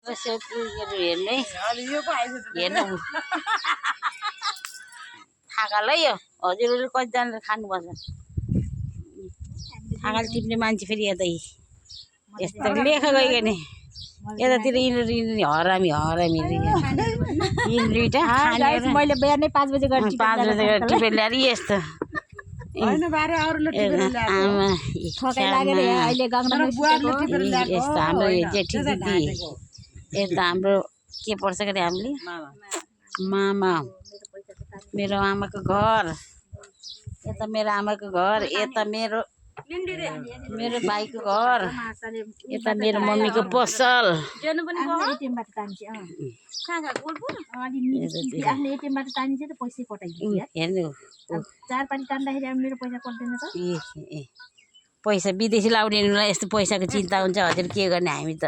हेर्नु हेर्नु थाकाल है यो हजुरहरूले कतिजनाले खानुपर्छ थाकाले टिप्ने मान्छे फेरि यतै यस्तो लेख गइयो नि यतातिर यिनीहरू हरामी हरामी दुइटा मैले बिहानै 5 बजे गएर 5 बजे टिपेर ल्याएर यस्तो यस्तो हाम्रो जेठी दिदी यता हाम्रो के पर्छ के हामीले मामा मेरो आमाको घर यता मेरो आमाको घर यता मेरो भाइको घर यता मेरो मम्मीको पसल हेर्नु पैसा विदेशी लाउनेलाई यस्तो पैसाको चिन्ता हुन्छ हजुर के गर्ने हामी त